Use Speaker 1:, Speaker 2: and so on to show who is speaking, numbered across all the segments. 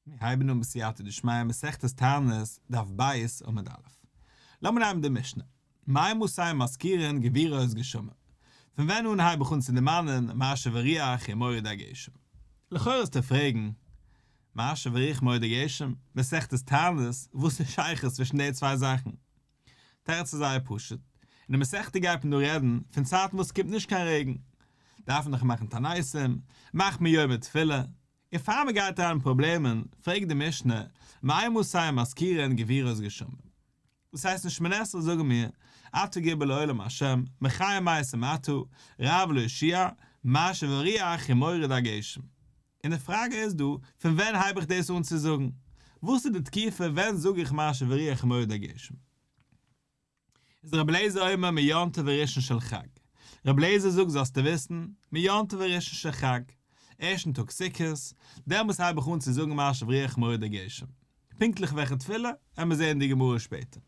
Speaker 1: מיר הייבן אן בסייעתא דשמיא מסכת תענית, דף ב' עמוד א'. לאמיר נעמען די משנה. מאימתי מזכירין גבורות גשמים. פון ווען אן הייב איך אן צו דערמאנען משיב הרוח ומוריד הגשם? לכאורה וועסטו פרעגן, משיב הרוח מוריד הגשם, מסכת תענית, וואס איז שייכות צווישן די צוויי זאכן? תירוץ איז זייער פשוט, אין די מסכתא גייט מען דא רעדן פון צייטן וואס ס'קומט נישט קיין רעגן, דארף מען דאך מאכן תעניתים, מאכט מען יומי תפילה, און פאר מען גייט אריין אין פראבלעמען, פרעגט די משנה, מאימתי מזכירין גבורות גשמים? דאס הייסט אין שמונה עשרה זאגן מיר, אתה גבור לעולם השם, מחיה מתים אתה, רב להושיע, משיב הרוח ומוריד הגשם. און די פראגע איז דא, פון ווען הייב איך דאס אן צו זאגן? וואס איז די תקופה ווען זאג איך משיב הרוח ומוריד הגשם? איז רבי אליעזר אומר מיום טוב הראשון של חג. רבי אליעזר זאגט זאלסטו וויסן, מיום טוב הראשון של חג, ערשטן טאג סוכות, דעמאלס הייב איך אן צו זאגן משיב הרוח ומוריד הגשם. פונקטליך וועלכע תפילה, עמער זען אין די גמרא שפעטער.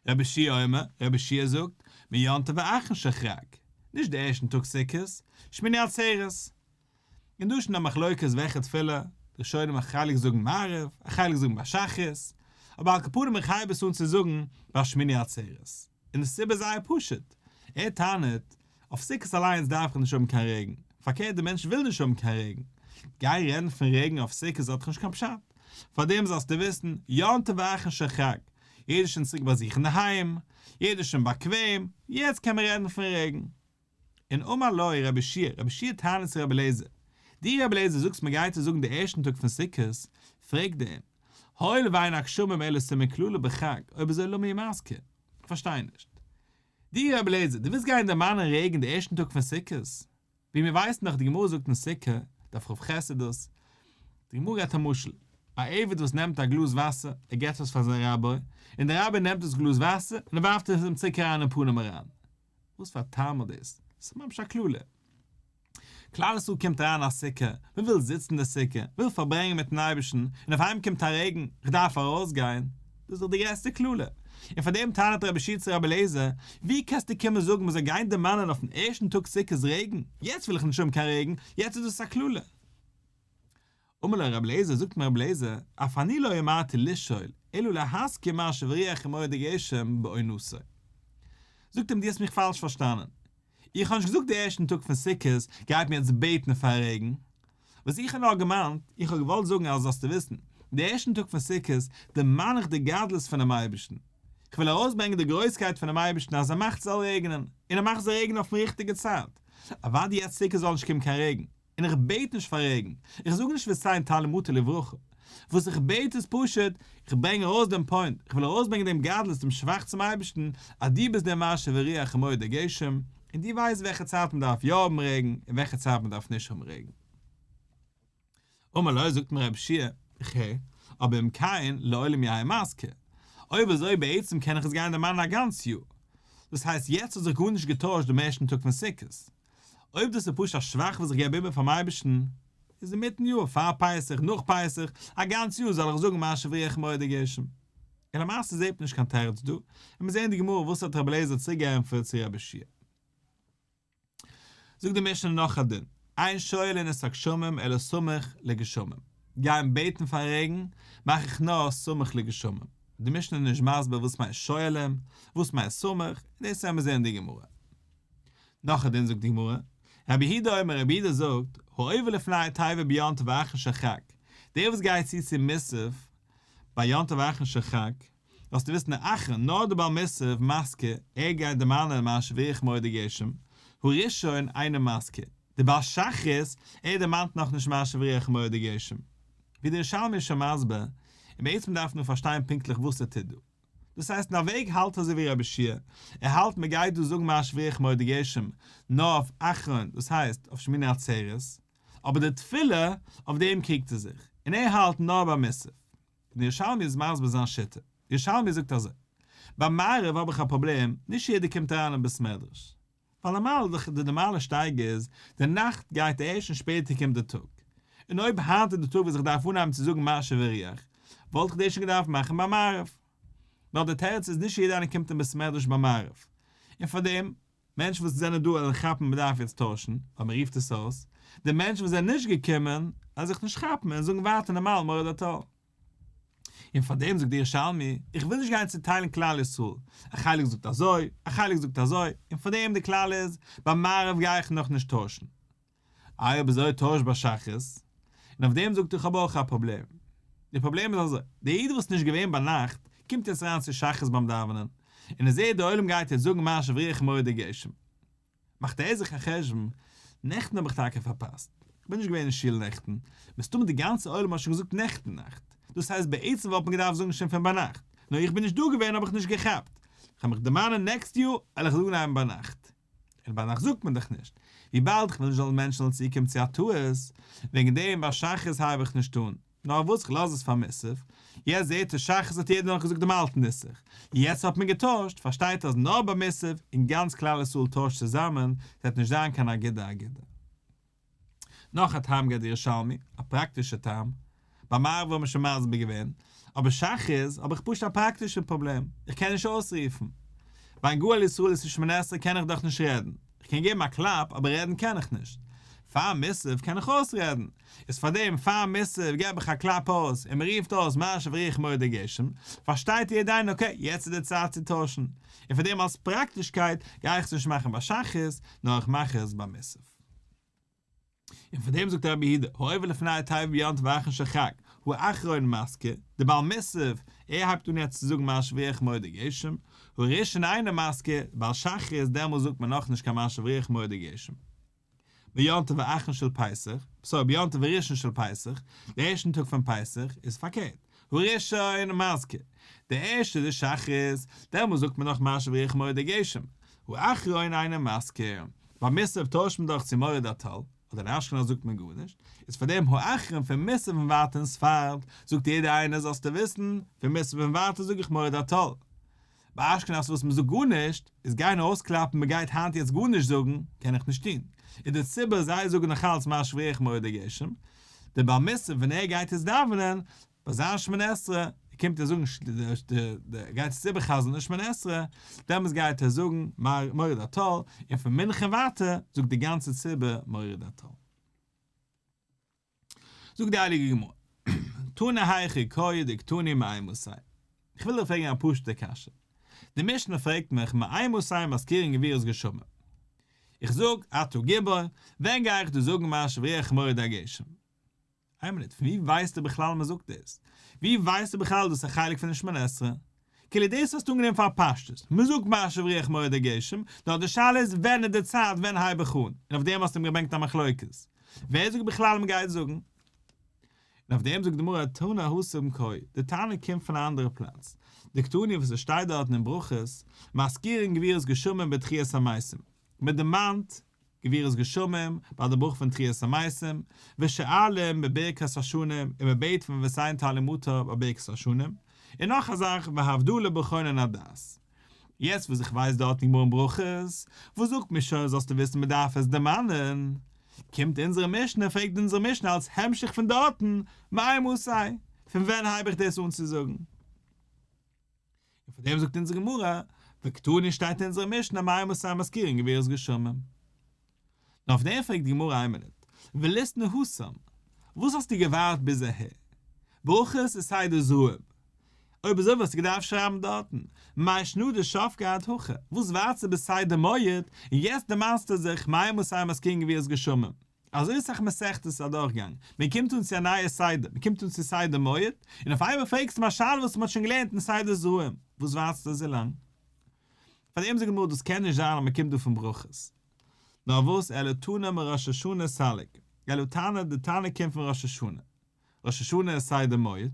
Speaker 1: רבי יהושע אומר, רבי יהושע זאגט, מיום טוב האחרון של חג, נישט די ערשטן טאג סוכות, שמיני עצרת. און דא איז שוין א מחלוקת וועלכע תפילה, די ראשונים א חלק זאגן מעריב, א חלק זאגן ביי שחרית, אבער על כל פנים איך הייב עס אן צו זאגן ביי שמיני עצרת. און די סיבה איז זייער פשוט, ער טענה'ט, אויף סוכות אליינס דארף איך נישט האבן קיין רעגן, פארקערט די מענטש וויל נישט האבן קיין רעגן, גיי רעדן פון רעגן אויף סוכות האט דאך נישט קיין פשט, פארדעם זאלסטו וויסן, יום טוב האחרון של חג, יעדער איז שוין צוריק ביי זיך אינדערהיים, יעדער איז שוין באקוועם, יעצט קען מען רעדן פון רעגן. און אמר לו רבי יהושע, רבי יהושע טענה'ט צו רבי אליעזר, דו רבי אליעזר זאגסט מען גייט עס זאגן די ערשטן טאג פון סוכות, פרעגט ער אים, הואיל ואין הגשמים אלא סימן קללה בחג, אויב אזוי למה הוא מזכיר? איך פארשטיי נישט. דו רבי אליעזר, דו ווילסט גיין דערמאנען רעגן די ערשטן טאג פון סוכות? ווי מיר ווייסן דאך די גמרא זאגט אין סוכה, דף כ"ח איז דאס, די גמרא געבט א משל, א עבד וואס נעמט א גלאז וואסער, ער געבט עס פאר זיין רבי, און דער רבי נעמט דאס גלאז וואסער און ער ווארפט עס אים צוריק אריין אין פנים אריין. וואס פאר א טעם האט דאס? ס'איז ממש א קללה. כלל ישראל קומט אריין א סוכה, מען וויל זיצן אין די סוכה, וויל פארברענגען מיטן אייבערשטן, און אויף איינמאל קומט א רעגן, איך דארף ארויסגיין, דאס איז דאך די גרעסטע קללה. און פאר דעם טענה'ט רבי יהושע צו רבי אליעזר, ווי קענסטו קומען זאגן מען זאל גיין דערמאנען אויפן ערשטן טאג סוכות רעגן, יעצט וויל איך נישט האבן קיין רעגן, יעצט איז דאס א קללה. אמר לו רבי אליעזר, זאגט אים רבי אליעזר, אף אני לא אמרתי לשאול, אלא להזכיר משיב הרוח ומוריד הגשם בעונתו. זאגט אים, דו האסט מיך פאלש פארשטאנען. איך האב נישט געזאגט די ערשטן טאג פון סוכות גייט מען יעצט בעטן פאר רעגן. וואס איך האב נאר געמיינט, איך האב געוואלט זאגן אז זאלסטו וויסן, די ערשטן טאג פון סוכות דערמאן איך די גדלות פונעם אייבערשטן. איך וויל ארויסברענגען די גרויסקייט פונעם אייבערשטן אז ער מאכט ס'זאל רעגענען, און ער מאכט ס'זאל רעגענען אויפן ריכטיגע צייט. אוודאי יעצט סוכות זאל נישט קומען קיין רעגן, און איך בעט נישט פאר רעגן, איך זאג נישט ותן טל ומטר לברכה, וואס איך בעט איז פשוט, איך ברענג ארויס דעם point, איך וויל ארויסברענגען דעם גדלות, דעם שבח צום אייבערשטן, אז דו ביסט דער משיב הרוח ומוריד הגשם, און דו ווייסט וועלכע צייט מען דארף יא האבן רעגן, און וועלכע צייט מען דארף נישט האבן רעגן. אמר לו, זאגט אים רבי יהושע, איך הער, אבער אם כן, לעולם יהא מזכיר. אויב אזוי בעצם קען איך עס גיין דערמאנען א גאנץ יאר. דאס הייסט יעצט האט זיך גארנישט געטוישט דעם ערשטן טאג פון סוכות. אויב דאס איז פשוט א שבח וואס איך געב איבער פאר'ן אייבערשטן, איז אינמיטן יאר, פאר פסח, נאך פסח, א גאנץ יאר זאל איך זאגן משיב הרוח ומוריד הגשם. און למעשה זעט מען נישט קיין תירוץ דא, און מיר זעען אין די גמרא וואס האט רבי אליעזר צוריק געענטפערט צו רבי יהושע. זאגט די משנה נאך א דין, אין שואלין את הגשמים אלא סמוך לגשמים, גיין בעטן פאר רעגן מאך איך נאר סמוך לגשמים, די משנה איז נישט מסביר וואס מיינט שואלים, וואס מיינט סמוך, און דאס וועלן מיר זען אין די גמרא. נאך א דין זאגט די גמרא, רבי יהודה אומר רבי יהודה זאגט, העובר לפני התיבה ביום טוב האחרון של חג, דער וואס גייט צו צו מוסף ביי יום טוב האחרון של חג, זאלסטו וויסן האחרון, נאר דער בעל מוסף מזכיר, ער גייט דערמאנען משיב הרוח ומוריד הגשם, הראשון אינו מזכיר, דער בעל שחרית, ער דערמאנט נאכנישט משיב הרוח ומוריד הגשם. ווי דער ירושלמי איז שוין מסביר, און בעצם דארף מען פארשטיין פונקטליך וואס ער טוט דא. דאס הייסט אין א וועג האלט אזוי ווי רבי יהושע, ער האלט מען גייט דא זאגן משיב הרוח ומוריד הגשם נאר אויף אחרון דאס הייסט אויף שמיני עצרת, אבער די תפילה אויף דעם קריגט ער זיך, און ער האלט נאר ביי מוסף. און ירושלמי איז מסביר זיין שיטה, ירושלמי זאגט אזוי, ביי מעריב האב איך א פראבלעם, נישט יעדער קומט אריין אין בית מדרש, ווייל נארמאל די די נארמאלע שטייגער איז, די נאכט גייט ערשט און שפעטער קומט די טאג. און אויב היינט איז די טאג וואס איך דארף אנהייבן צו זאגן משיב הרוח, וואלט איך דאס שוין געדארפט מאכן ביי מעריב. נאר די תירוץ איז נישט יעדער איינער קומט אין בית מדרש ביי מעריב. און פארדעם, מענטשן וואס זענען דא וועלן כאפן מען דארף יעצט טוישן, ווייל מען רופט עס אויס. די מענטשן וואס זענען נישט געקומען. וועלן זיך נישט כאפן און זאגן ווייטער נארמאל מוריד הטל. און פאר דעם זאגט די ירושלמי, איך וויל נישט גיין צוטיילן כלל ישראל, א חלק זאגט אזוי, א חלק זאגט אזוי, און פאר דעם די כלל איז, ביי מעריב גיי איך נאכנישט טוישן. איי אויב אזוי טויש ביי שחרית? און אויף דעם זאגט ער איך האב אויך א פראבלעם. די פראבלעם איז אזוי, דער איד וואס איז נישט געווען ביינאכט, קומט יעצט אריין צו שחרית ביים דאווענען, און ער זעט די עולם גייט יעצט זאגן משיב הרוח מוריד הגשם. מאכט ער זיך א חשבון, נעכטן האב איך טאקע פארפאסט, איך בין נישט געווען אין שול נעכטן, מסתמא די גאנצע עולם האט שוין געזאגט נעכטן נאכט, דאס הייסט בעצם וואלט מען געדארפט זאגן שוין פון ביינאכט, נאר איך בין נישט דא געווען האב איך נישט געכאפט, כ'וועל מיך דערמאנען next יאר וועל איך זאגן אהיים ביינאכט. און ביינאכט זאגט מען דאך נישט, וויבאלד כ'וויל נישט זאלן מענטשן זאלן צוקומען צו א טעות, וועגן דעם ביי שחרית הייב איך נישט אן, נאר וואס כ'לאז עס פאר מוסף, יעצט זעהט ער שחרית האט יעדער נאך געזאגט דעם אלטן נוסח, יעצט האט מען געטוישט, פארשטייט אז נאר ביי מוסף, און גאנץ כלל ישראל טוישט צוזאמען, ס'וועט נישט זיין קיין אגודה אגודה. נאך א טעם געבט די ירושלמי, א פראקטישע טעם, ביי מעריב האבן מיר שוין מסביר געווען, אבער שחרית האב איך פשוט א פראקטישע פראבלעם, איך קען נישט אויסרופן. בין גאל ישראל איז צו שמונה עשרה קען איך דאך נישט רעדן, איך קען געבן א קלאפ אבער רעדן קען איך נישט. פאר מוסף קען איך אויסרעדן, איז פארדעם פאר מוסף געב איך א קלאפ אויס און מען רופט אויס משיב הרוח מוריד הגשם, פארשטייט יעדער איינער okay יעצט איז די צייט צו טוישן, און פארדעם אלס פראקטישקייט גיי איך עס נישט מאכן ביי שחרית נאר איך מאך עס ביי מוסף. און פאר דעם זאגט רבי יהודה, העובר לפני התיבה ביום טוב האחרון של חג, האחרון מזכיר, דער בעל מוסף, ער הייבט אן יעצט צו זאגן משיב הרוח מוריד הגשם, הראשון אינו מזכיר, בעל שחרית דעמאלס זאגט מען נאכנישט קיין משיב הרוח מוריד הגשם. ביום טוב האחרון של פסח, sorry ביום טוב הראשון של פסח, די ערשטן טאג פון פסח, איז פארקערט, הראשון מזכיר, די ערשטע איז שחרית, דעמאלס זאגט מען נאך משיב הרוח מוריד הגשם, האחרון אינו מזכיר, ביי מוסף טוישט מען דאך צו מוריד הטל, אדער אין אשכנז זאגט מען גארנישט, איז פאר דעם האחרון פון מוסף און ווייטער אין ספרד, זאגט יעדער איינער זאלסטו וויסן, פון מוסף און ווייטער זאג איך מוריד הטל. ביי אשכנז וואס מ'זאגט גארנישט, איז גיין אויסקלאפן מ'גייט היינט יעצט גארנישט זאגן, קען איך נישט טון. איז די ציבור זיי זאגן נאכאלץ משיב הרוח מוריד הגשם, דער בעל מוסף ווען ער גייט יעצט דאווענען, ביי זיין שמונה עשרה, קומט ער זאגן גייט עס איבער'חזר'ן אין שמונה עשרה, דעמאלטס גייט ער זאגן מוריד הטל, און פון מנחה און ווייטער זאגט די גאנצע ציבור מוריד הטל. זאגט די הייליגע גמרא, תנא היכי קאי דקתני מאימתי. איך וויל דיך פרעגן א פשוט'ע קשיא. די משנה פרעגט מיך מאימתי מזכירין גבורות גשמים. איך זאג, אתה גיבור, ווען גיי איך דא זאגן משיב הרוח מוריד הגשם? איין מינוט, פון ווי ווייסטו בכלל מען זאגט דאס? ווי ווייסטו בכלל דאס איז א חלק פון די שמונה עשרה? כאילו דאס האסטו אנגענומען פאר פשטות, מען זאגט משיב הרוח מוריד הגשם, נאר די שאלה איז ווען איז די צייט ווען הייב איך אן, און אויף דעם האסטו אים געברענגט א מחלוקת, ווער זאגט בכלל מען גייט זאגן? און אויף דעם זאגט די גמרא תנא התם קאי, די תנא קומט פון א אנדערע פלאץ, דקתני וואס עס שטייט דארטן אין ברכות, מזכירין גבורות גשמים בתחיית המתים, מען דערמאנט גבורות גשמים ביי די ברכה פון תחיית המתים, ושואלים בברכת השנים, און מען בעט פון ותן טל ומטר ביי ברכת השנים, און נאך א זאך והבדלה בחונן הדעת. יעצט וואס איך ווייס דארט אין גמרא אין ברכות, וואס זאגט מיר שוין זאלסטו וויסן מען דארף עס דערמאנען, קומט אונזערע משנה פרעגט אונזערע משנה אלס המשך פון דארטן, מאימתי, פון ווען הייב איך דאס אן צו זאגן? און פאר דעם זאגט אונזער גמרא, וקתני שטייט אין אונזערע משנה מאימתי מזכירין גבורות גשמים. נאר אויף דעם פרעגט די גמרא איין מינוט, וליתני התם, וואס האסטו געווארט ביז אהער? ברכות איז סדר זרעים. אויב אזוי וואלסטו געדארפט שרייבן דארטן, מאי שנא דשבקה עד הכא, וואס ווארטסטו ביז סדר מועד, און יעצט דערמאנסטו זיך מאימתי מזכירין גבורות גשמים. אזוי סאך מסכתות איז אדורכגעגאנגען, מען קומט אן צו א נייע סדר, מען קומט אן צו סדר מועד, און אויף איינמאל פרעגסטו מיר א שאלה וואס מען האט שוין געלערנט אין סדר זרעים, וואס ווארטסטו אזוי לאנג? פאר דעם זאגט די גמרא דאס קען נישט זיין אז מען קומט דא פון ברכות. נאר וואס אלא תנא מראש השנה סליק, אלא תנא, די תנא קומט פון ראש השנה, ראש השנה איז סדר מועד,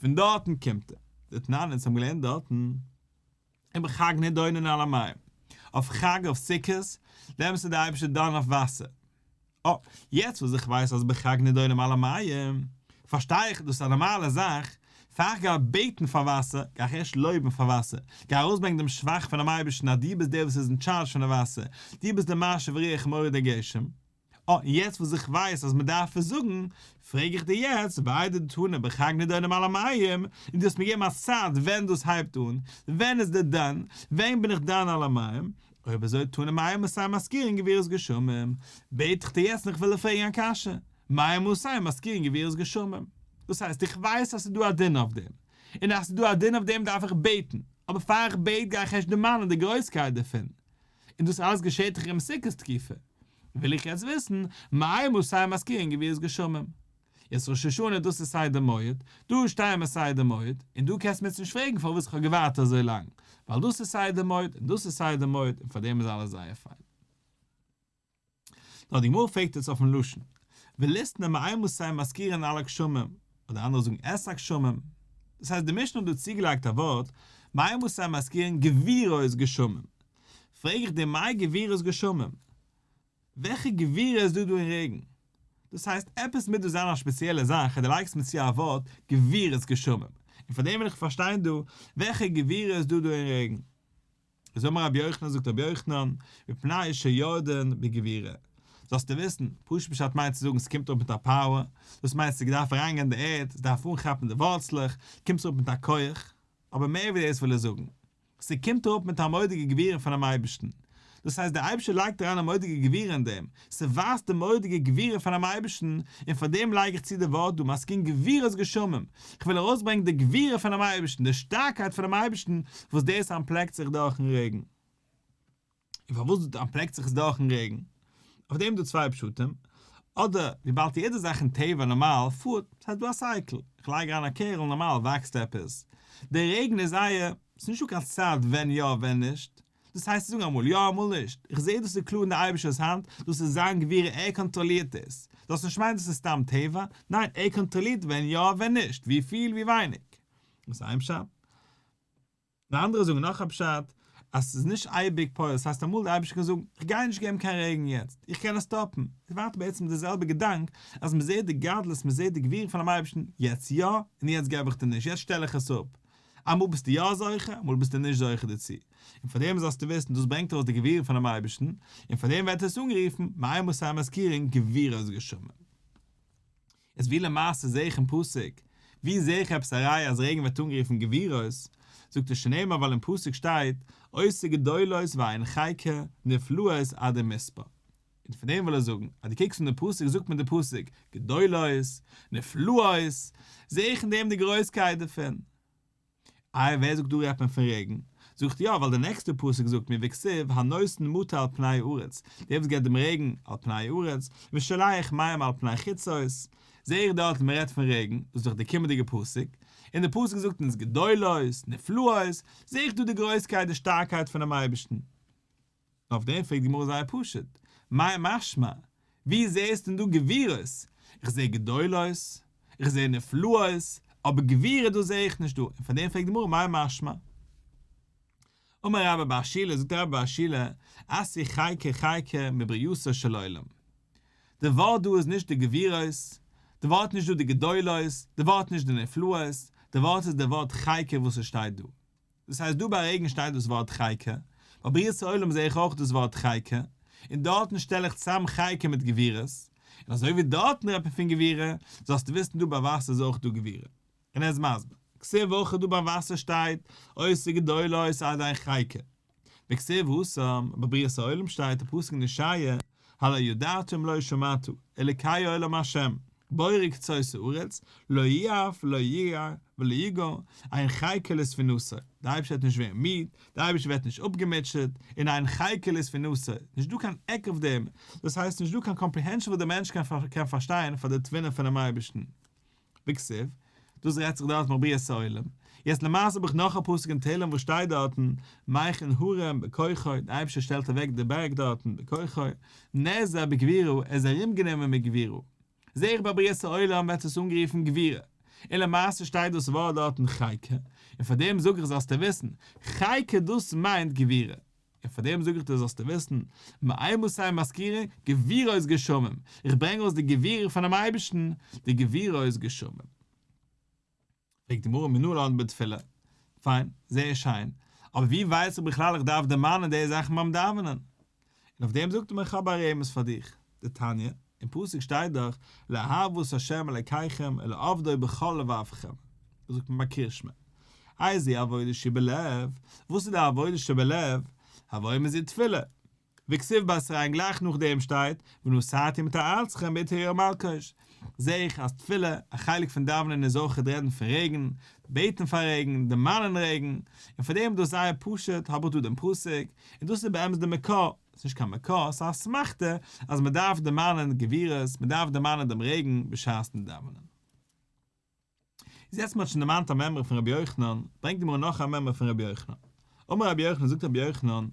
Speaker 1: פון דארטן קומט ער, דתנן אונז האבן געלערנט דארטן. ובחג נידונין על המים, אויף חג אויף סוכות, דעמאלטס איז דער אייבערשטער דן אויף וואסער. אה, יעצט וואס איך ווייס אז בחג נידונים על המים, פארשטיי איך דאס איז א נארמאלע זאך, פאר איך גיי בעטן פאר וואסער, גיי איך ערשט לויבן פאר וואסער, גיי ארויסברענגען דעם שבח פונעם אייבערשטן אז דו ביסט דער וואס איז אין טשארדזש פון די וואסער, דו ביסט דער משיב הרוח מוריד הגשם. אה, און יעצט וואס איך ווייס אז מ'דארף עס זאגן, פרעג איך דיר יעצט, ואיידי דתנא בחג נידונים על המים, און דו האסט מיר געגעבן א צייט ווען דאס הייבט אן, ווען איז די דן, ווען בין איך דן על המים, אויב אזוי תנא מאימתי מזכירין גבורות גשמים, בעט איך דיר יעצט און איך וויל דיר פרעגן א קשיא, מאימתי מזכירין גבורות גשמים. דאס הייסט איך ווייס אז ס'איז דא א דין אויף דעם, און אז ס'איז דא א דין אויף דעם דארף איך בעטן, אבער פאר איך בעט גיי איך ערשט דערמאנען די גרויסקייט דערפון, און דאס אלעס געשעט דאך אום סוכות תקופה. וויל איך יעצט וויסן, מאימתי מזכירין גבורות גשמים. יעצט ראש השנה דאס איז סדר מועד, דא שטייען מיר סדר מועד, און דא קענסט מיר יעצט נישט פרעגן פארוואס איך האב געווארט אזוי לאנג, ווייל דאס איז סדר מועד און דאס איז סדר מועד און פארדעם איז אלעס זייער פיין. נאר די גמרא פרעגט יעצט אויפן לשון, וליתני מאימתי מזכירין על הגשמים, אדער אנדערע זאגן את הגשמים, דאס הייסט די משנה האט דא צוגעלייגט א ווארט, מאימתי מזכירין גבורות גשמים, פרעג איך דיר מאי גבורות גשמים? וועלכע גבורה איז דא דא אין רעגן? דאס הייסט עפעס מוז דא זיין א שפעציעלע זאך אז דו לייגסט מיר צו א ווארט גבורות גשמים, און פאר דעם וויל איך פארשטיין דא וועלכע גבורה איז דא דא אין רעגן. איז אמר רבי יוחנן זאגט רבי יוחנן, מפני שיורדין בגבורה. זאלסטו וויסן, פשוט פשט מיינט צו זאגן ס'קומט אראפ מיט א power, דאס מיינט ס'דארף אריינגיין אין די ערד, ס'דארף אנכאפן די ווארצלעך, קומט אראפ מיט א כח, אבער מער ווי דאס וויל ער זאגן, ס'קומט אראפ מיט א מורא'דיגע גבורה פונעם אייבערשטן. דאס הייסט דער אייבערשטער לייגט אריין א מורא'דיגע גבורה אין דעם, ס'ווייזט די מורא'דיגע גבורה פונעם אייבערשטן, און פאר דעם לייג איך צו די ווארט דא מזכירין גבורות גשמים, כ'וויל ארויסברענגען די גבורה פונעם אייבערשטן, די שטארקייט פונעם אייבערשטן וואס דאס אנטפלעקט זיך דורכ'ן רעגן. און פארוואס אנטפלעקט זיך עס דורכ'ן רעגן? אויף דעם איז דא צוויי פשטים, אדער וויבאלד יעדע זאך אין טבע נארמאל פארט, ס'הייסט דא א cycle, איך לייג אריין א קערל נארמאל וואקסט עפעס, די רעגן איז זייער, ס'איז נישטא קיין צייט ווען יא ווען נישט, דאס הייסט צו זאגן אמאל יא אמאל נישט, איך זע דאס איז קלאר אין די אייבערשטער'ס האנט, דאס איז זיין גבורה ער קאנטראלירט עס, זאלסט נישט מיינען דאס איז סתם טבע, ניין ער קאנטראלירט ווען יא ווען נישט, ווי פיל ווי ווייניג. דאס איז איין פשט. און אנדערע זאגן נאך א פשט, אז ס'איז נישט אייביג פועל, ס'הייסט אמאל די אייבערשטער קען זאגן, איך גיי נישט געבן קיין רעגן יעצט, איך קען עס סטאפן, איז ווייטער בעצם די זעלבע געדאנק, אז מ'זעט די גדלות, מ'זעט די גבורה פונעם אייבערשטן, יעצט יא, און יעצט געב איך דיר נישט, יעצט שטעל איך עס אפ. אמאל ביסטו יא זוכה, אמאל ביסטו נישט זוכה דערצו. און פאר דעם זאלסטו וויסן, דאס ברענגט ארויס די גבורה פונעם אייבערשטן, און פאר דעם ווערט עס אנגערופן, מאימתי מזכירין גבורות גשמים. איז ווי למעשה זעה איך אין פסוק, ווי זעה איך עפעס א ראיה אז רעגן ווערט אנגערופן גבורות, זאגט ער שנאמר ווייל אין פסוק שטייט, עושה גדולות ואין חקר, נפלאות עד אין מספר. און פון דעם וויל ער זאגן, אז דו קוקסט אין די פסוק זאגט מיר די פסוק, גדולות, נפלאות, זעה איך אין דעם די גרויסקייט דערפון. איי ווער זאגט דא רעדט מען פון רעגן? זאגט יא ווייל די נעקסטע פסוק זאגט מיר וכתיב הנותן מטר על פני הארץ, דער וואס געבט דעם רעגן על פני הארץ, ושולח מים על פני חוצות, זעה איך דארט מען רעדט פון רעגן, דאס איז דאך די קומענדיגע פסוק, און די פסוק זאגט אונז גדולות, נפלאות, זעה איך דא די גרויסקייט די שטארקייט פונעם אייבערשטן. אויף דעם פרעגט די גמרא זייער פשוט, מאי משמע? ווי זעהסטו דא גבורות? איך זעה גדולות, איך זעה נפלאות, אבער גבורה דאס זעה איך נישט דא, און פאר דעם פרעגט די גמרא מאי משמע? אמר רבה בר שילא, זאגט רבה בר שילא, אתיא חקה חקה מברייתו של עולם. די ווארט דא איז נישט די גבורות, די ווארט נישט דא די גדולות, די ווארט נישט די נפלאות, די ווארט איז די ווארט חקה וואס עס שטייט דא. דאס הייסט דא ביי רעגן שטייט דאס ווארט חקה, ביי בריאת העולם זעה איך אויך דאס ווארט חקה, און דארטן שטעל איך צאם חקה מיט גבורות, און אזוי ווי דארטן רעדט מען פון גבורה, זאלסטו וויסן דא ביי וואסער איז אויך דא גבורה. און ער איז מסביר, כתיב הכא דא ביי וואסער שטייט, עושה גדולות עד אין חקר. וכתיב התם, ביי בריאת העולם שטייט א פסוק אין ישעיה, הלא ידעת אם לא שמעת, אלוקי עולם השם, בורא קצות הארץ, לא יעף ולא ייגע ולא יגע, אין חקר לתבונתו, דער אייבערשטער וועט נישט ווערן מיד, דער אייבערשטער ווערט נישט אפגעמוטשעט, און אין חקר לתבונתו, נישט דא קיין עק אויף דעם, דאס הייסט נישט דא קיין comprehension וואס דער מענטש קען פארשטיין פאר די תבונה פונעם אייבערשטן. וכתיב, דאס רעדט זיך דארט פון בריאת העולם. יעצט למעשה האב איך נאך א פסוק אין תהלים וואס שטייט דארטן, מכין הרים בכוחו, דער אייבערשטער שטעלט אוועק די בערג דארטן בכוחו, נעזר בגבורה, ער איז ארומגענומען מיט גבורה. זעה איך ביי בריאת העולם ווערט עס אנגערופן גבורה, און למעשה שטייט דאס ווארט דארטן חקה, און פאר דעם זאג איך זאלסטו וויסן, חקה דאס מיינט גבורה. און פאר דעם זאג איך דיר זאלסטו וויסן, מאימתי מזכירין גבורות גשמים, איך ברענג ארויס די גבורה פונעם אייבערשטן, די גבורות גשמים. פרעגט די גמרא מנא לן בתפילה, פיין, זייער שיין, אבער ווי ווייס איך בכלל איך דארף דערמאנען די זאכן ביים דאווענען? און אויף דעם זאגט ער מיר איך האב א רמז פאר דיך, דתניא, אין פסוק שטייט דאך לאהבה את ה' אלקיכם ולעבדו בכל לבבכם, דאס זאגט מען ביי קריאת שמע. איזו עבודה שבלב, וואס איז די עבודה שבלב? הוי מזו תפילה. וכתיב בתריה און גלייך נאכדעם שטייט ונתתי מטר ארצכם בעתו יארע מלקוש, זעה איך אז תפילה, א חלק פון דאווענען איז אויך רעדן פון רעגן, בעטן פאר רעגן, דערמאנען רעגן, און פאר דעם איז דאס זייער פשוט האב איך דא דעם פסוק, און דאס איז באמת די מקור, ס'איז נישט קיין מקור, ס'איז א אסמכתא אז מ'דארף דערמאנען גבורות, מ'דארף דערמאנען דעם רעגן בשעת'ן דאווענען. איז יעצט מ'האט שוין דערמאנט א מימרא פון רבי יוחנן, ברענגט די גמרא נאך א מימרא פון רבי יוחנן. אמר רבי יוחנן זאגט רבי יוחנן,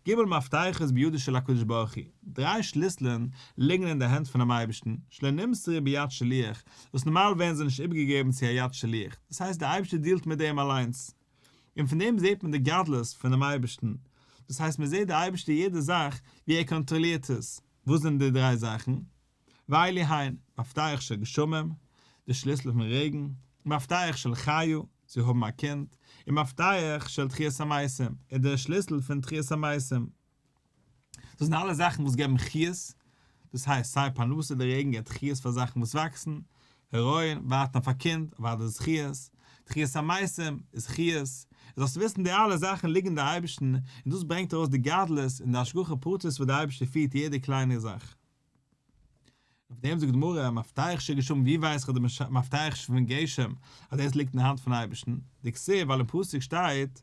Speaker 1: ג' מפתחות בידו של הקדוש ברוך הוא, דריי שליסלען ליגן אין די הענט פונעם אייבערשטן, שלא נמסרו ביד שליח, וואס נארמאל ווערן זיי נישט איבערגעגעבן צו א יד שליח, דאס הייסט דער אייבערשטער דילט מיט דעם אליינס. און פון דעם זעט מען די גדלות פונעם אייבערשטן, דאס הייסט מען זעט די אייבערשטער יעדע זאך ווי ער קאנטראלירט עס, וואס זענען די דריי זאכן? ואלו הן, מפתח של גשמים, די שליסל פון רעגן, מפתח של חיה, צו האבן א קינד, און מפתח של תחיית המתים, און דער שליסל פון תחיית המתים. דאס זענען אלע זאכן וואס געבן חיות, דאס הייסט סיי פרנסה, די רעגן געבט חיות פאר זאכן וואס וואקסן, הריון, ווארטן אויף א קינד, אוודאי איז חיות, תחיית המתים איז חיות, זאלסטו וויסן די אלע זאכן ליגן אין די אייבערשטן, און דאס ברענגט ארויס די גדלות און די השגחה פרטית וואס די אייבערשטער פירט יעדע קליינע זאך. אויף דעם זאגט די גמרא, מפתח של גשמים, ווי ווייס איך אז די מפתח פון גשם אז דאס ליגט אין די האנט פון אייבערשטן, דכתיב ווייל אין פסוק שטייט,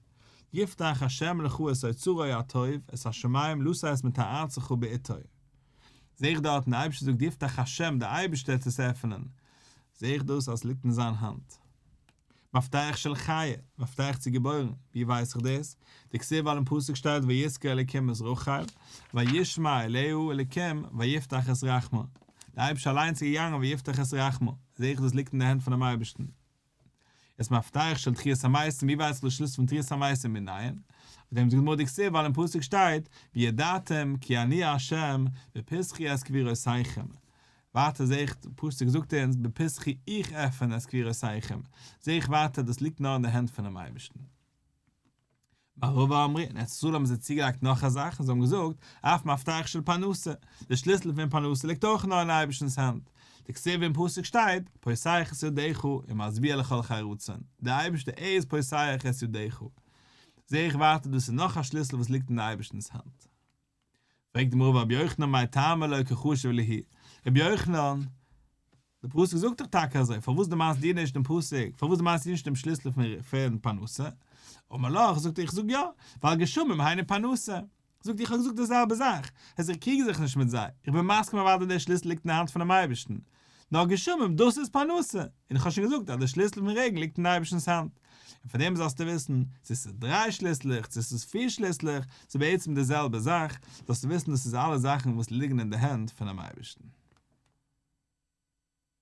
Speaker 1: יפתח ה' לך את אוצרו הטוב, את השמים לתת מטר ארצך בעתו. זעה איך דארטן די אייבערשטער זאגט יפתח ה' די אייבערשטער וועט עס עפענען, זעה איך דאס אז עס ליגט אין זיין האנט. מפתח של חיה, מפתח צו געבוירן, ווי ווייס איך דאס? דכתיב ווייל אין פסוק שטייט ויזכר אלקים את רחל, וישמע אליה אלקים ויפתח את רחמה, דער אייבערשטער אליינס איז געגאנגען ויפתח את רחמה, זעה איך דאס ליגט אין די הענט פונעם אייבערשטן. איז מפתח של תחיית המתים, ווי ווייס איך די שליסל פון תחיית המתים מנין? אויף דעם זאגט די גמרא דכתיב ווייל אין פסוק שטייט וידעתם כי אני ה' בפתחי את קברותיכם, ווייטער זעה איך, פסוק זאגט אונז בפתחי איך עפען את קברותיכם, זעה איך ווייטער דאס ליגט נאר אין די הענט פונעם אייבערשטן. בערבה אמרי, אין ארץ ישראל האבן זיי צוגעלייגט נאך א זאך און זיי האבן געזאגט, אף מפתח של פרנסה, די שליסל פון פרנסה ליגט אויך נאר אין אייבערשטנ'ס האנט, דכתיב אין פסוק שטייט, פותח את ידך ומשביע לכל חי רצון, דער אייבערשטער ער איז פותח את ידך. זעה איך ווייטער דאס איז נאך א שליסל וואס ליגט אין די אייבערשטנ'ס האנט. פרעגט די גמרא ורבי יוחנן מאי טעמא לא קא חשיב להו, רבי יוחנן, די פסוק זאגט דאך טאקע אזוי, פארוואס דערמאנסט דו נישט דעם פסוק, פארוואס דערמאנסטו נישט דעם שליסל פון פרנסה? אמר לך, זאגט ער, איך זאג יא, ווייל גשמים היינו פרנסה. זאגט איך האב געזאגט די זעלבע זאך, אז איך קריג זיך נישט מיט זיי, איך בין מסכים אוודאי דער שליסל ליגט אין די האנט פונעם אייבערשטן, נאר גשמים דאס איז פרנסה, און איך האב שוין געזאגט אז דער שליסל פון רעגן ליגט אין אייבערשטנ'ס האנט, און פאר דעם זאלסטו וויסן, צו ס'איז דריי שליסלעך צו ס'איז פיר שליסלעך, ס'איז בעצם די זעלבע זאך, זאלסטו וויסן דאס איז אלע זאכן וואס ליגן אין די הענט פונעם אייבערשטן.